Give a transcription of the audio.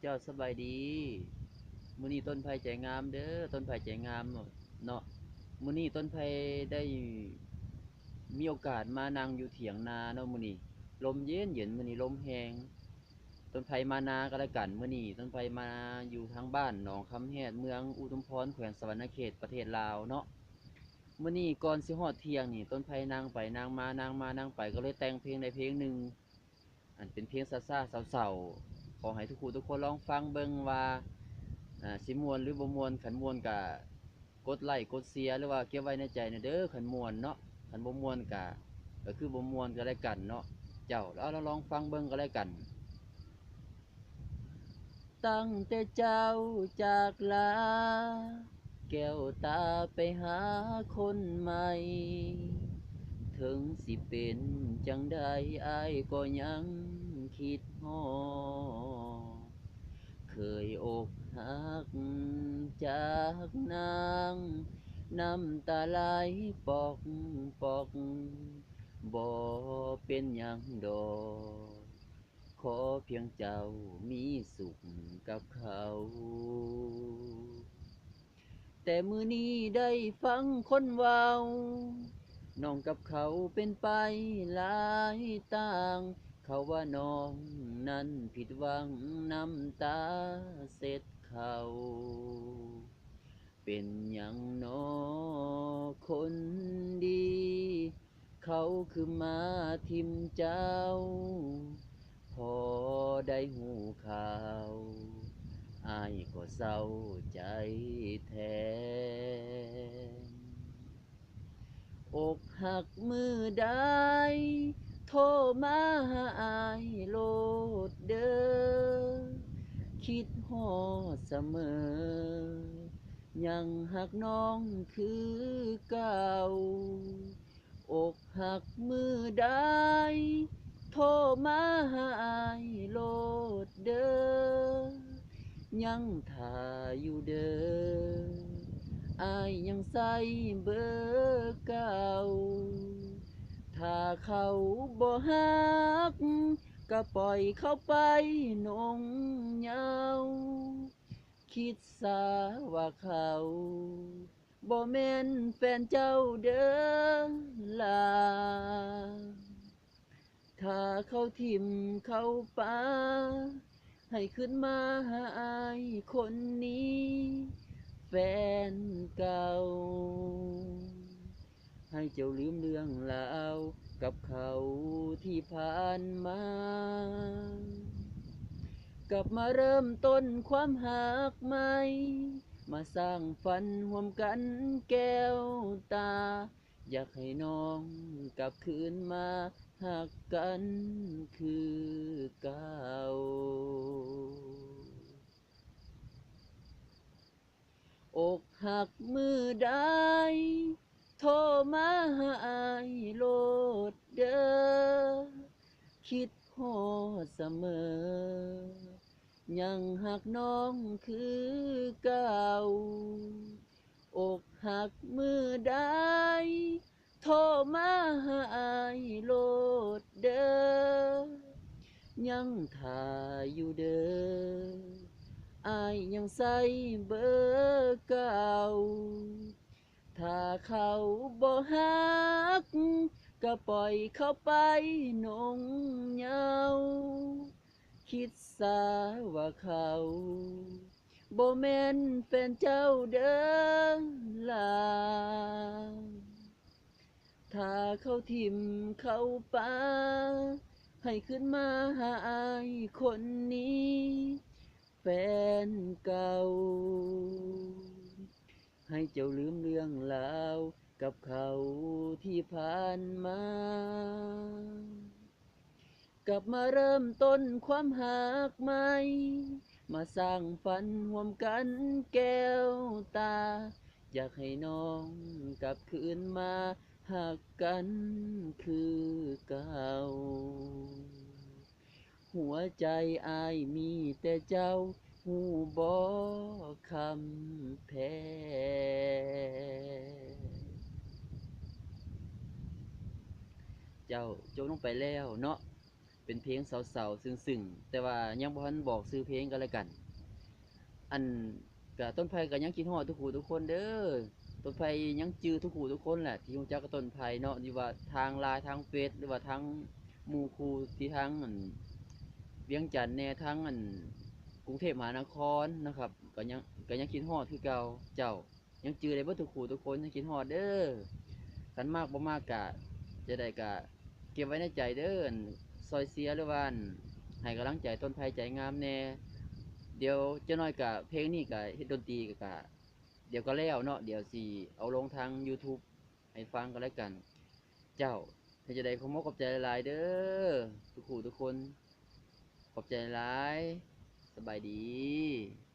ເຈົ້າສະບາຍດີ. ມື້ນີ້ຕົ້ນໄພໃຈງາມເດີ ຕົ້ນໄພໃຈງາມເນາະ. ມື້ນີ້ຕົ້ນໄພໄດ້ມີໂອກາດມານັ່ງຢູ່ຖຽງນາເນາະ. ມື້ນີ້ລົມເຢັນໆ ມື້ນີ້ລົມແຮງ. ຕົ້ນໄພມານາກໍແລ້ວກັນ. ມື້ນີ້ຕົ້ນໄພມາຢູ່ທາງບ້ານໜອງຄຳແຮດ ເມືອງອຸທຸມພອນ ແຂວງສະຫວັນນະເຂດ ປະເທດລາວເນາະ. ມື້ນີ້ກ່ອນຊິຮອດທ່ຽງນີ້ ຕົ້ນໄພນັ່ງໄປນັ່ງມາ ນັ່ງມານັ່ງໄປ ກໍເລີຍແຕ່ງເພງໄດ້ເພງໜຶ່ງ ອັນເປັນເພງຊ້າໆ ເສົ້າໆ. ຂໍໃຫ້ທຸກຜູ້ທຸກຄົນລອງຟັງເບິ່ງວ່າ ອາ ຊິມ່ວນຫຼືບໍ່ມ່ວນ. ຄັນມ່ວນກະກົດໄລ້ກົດເຊຍ ຫຼືວ່າເກັບໄວ້ໃນໃຈແດ່ເດີ ຄັນມ່ວນເນາະ. ຄັນບໍ່ມ່ວນກະ ກະຄືບໍ່ມ່ວນກໍແລ້ວກັນເນາະ. ເຈົ້າ ເອົາລອງຟັງເບິ່ງກໍແລ້ວກັນ. ຕັ້ງແຕ່ເຈົ້າຈາກລາ ແກ້ວຕາໄປຫາຄົນໃໝ່ ເຖິງຊິເປັນຈັ່ງໃດ ອ້າຍກໍຍັງຄິດຮອດ. ເຄີຍອົກຫັກຈາກນາງ ນ້ຳຕາໄຫຼປອກໆ ບໍ່ເປັນຫຍັງດອກ ຂໍພຽງເຈົ້າມີສຸກກັບເຂົາ. ແຕ່ມື້ນີ້ໄດ້ຟັງຄົນເວົ້າ ນ້ອງກັບເຂົາເປັນໄປຫຼາຍຕ່າງ. ເຂົາວ່ານ້ອງນັ້ນຜິດຫວັງ ນ້ຳຕາເຊັດເຂົາ. ເປັນຫຍັງໜໍຄົນດີ ເຂົາຄືມາຖິ້ມເຈົ້າ? ພໍໄດ້ຮູ້ຂ່າວ ອ້າຍກໍເສົ້າໃຈແທ້. ອົກຫັກມື້ໃດ ໂທມາຫາອ້າຍໂລດເດີ ຄິດຮອດສະເໝີ ຍັງຮັກນ້ອງຄືເກົ່າ. ອົກຫັກມື້ໃດ ໂທມາຫາອ້າຍໂລດເດີ ຍັງຖ້າຢູ່ເດີ ອ້າຍຍັງໃຊ້ເບີເກົ່າ. ຖ້າເຂົາບໍ່ຮັກ ກະປ່ອຍເຂົາໄປໜຸ່ງເຍົາ. ຄິດຊະວ່າເຂົາບໍ່ແມ່ນແຟນເຈົ້າເດີຫຼ້າ. ຖ້າເຂົາຖິ້ມເຂົາປາ ໃຫ້ຄືນມາຫາອ້າຍຄົນນີ້ ແຟນເກົ່າ. ໃຫ້ເຈົ້າລືມເລື່ອງລາວກັບເຂົາທີ່ຜ່ານມາ ກັບມາເລີ່ມຕົ້ນຄວາມຮັກໃໝ່ ມາສ້າງຝັນຮ່ວມກັນແກ້ວຕາ. ຢາກໃຫ້ນ້ອງກັບຄືນມາຮັກກັນຄືເກົ່າ. ອົກຫັກມື້ໃດ ໂທມາຫາອ້າຍໂລດເດີ ຄິດຮອດສະເໝີ ຍັງຮັກນ້ອງຄືເກົ່າ. ອົກຫັກມື້ໃດ ໂທມາຫາອ້າຍໂລດເດີ ຍັງຖ້າຢູ່ເດີ ອ້າຍຍັງໃຊ້ເບີເກົ່າ. ຖ້າເຂົາບໍ່ຮັກ ກະປ່ອຍເຂົາໄປໜຸ່ງເຍົາ. ຄິດຊະວ່າເຂົາບໍ່ແມ່ນແຟນເຈົ້າເດີຫຼ້າ. ຖ້າເຂົາຖິ້ມເຂົາປາ ໃຫ້ຄືນມາຫາອ້າຍຄົນນີ້ ແຟນເກົ່າ. ໃຫ້ເຈົ້າລືມເລື່ອງລາວກັບເຂົາທີ່ຜ່ານມາ ກັບມາເລີ່ມຕົ້ນຄວາມຮັກໃໝ່ ມາສ້າງຝັນຮ່ວມກັນແກ້ວຕາ. ຢາກໃຫ້ນ້ອງກັບຄືນມາຮັກກັນຄືເກົ່າ. ຫົວໃຈອ້າຍມີແຕ່ເຈົ້າ ຮູ້ບໍ່ຄຳແພງ. ເຈົ້າ ຈົບລົງໄປແລ້ວເນາະ. ປັນເພງເສົ້າໆ ຊຶ້ງໆ ແຕ່ວ່າຍັງບໍ່ທັນບອກຊື່ເພງກັນແລ້ວກັນ. ອັນ ກະຕົ້ນໄພກະຍັງຄິດຮອດທຸກຜູ້ທຸກຄົນເດີ. ຕົ້ນໄພຍັງຈື່ທຸກຜູ້ທຸກຄົນແຫຼະ ທີ່ຮູ້ຈັກກັບຕົ້ນໄພເນາະ ຫຼືວ່າທາງ LINE ທາງເຟສ ຫຼືວ່າທາງໝູ່ຄູ່ທີ່ທາງ ອັນ ວຽງຈັນແດ່ ທາງ ອັນ ກຸງເທບມະຫານະຄອນນະຄັບ ກະຍັງ ກະຍັງຄິດຮອດຄືເກົ່າ. ເຈົ້າ ຍັງຈື່ໄດ້ເບິດທຸກຜູ້ທຸກຄົນ ຍັງຄິດຮອດເດີ. ຄັນມັກບໍ່ມັກກະ ຈັ່ງໃດກະເກັບໄວ້ໃນໃຈເດີ ອັນ ຊ່ອຍເຊຍ ຫຼືວ່າ ອັນ ໃຫ້ກຳລັງໃຈຕົ້ນໄພໃຈງາມແດ່. ດຽວຈັກໜ້ອຍກະ ເພງນີ້ກະເຮັດດົນຕີກະ ດຽວກະແລ້ວເນາະ ດຽວຊິເອົາລົງທາງ YouTube ໃຫ້ຟັງກັນແລ້ວກັນ. ເຈົ້າ ເຮັດຈັ່ງໃດ ຂໍຂອບໃຈຫຼາຍໆເດີ ທຸກຜູ້ທຸກຄົນ ຂອບໃຈຫຼາຍ. ສະບາຍດີ.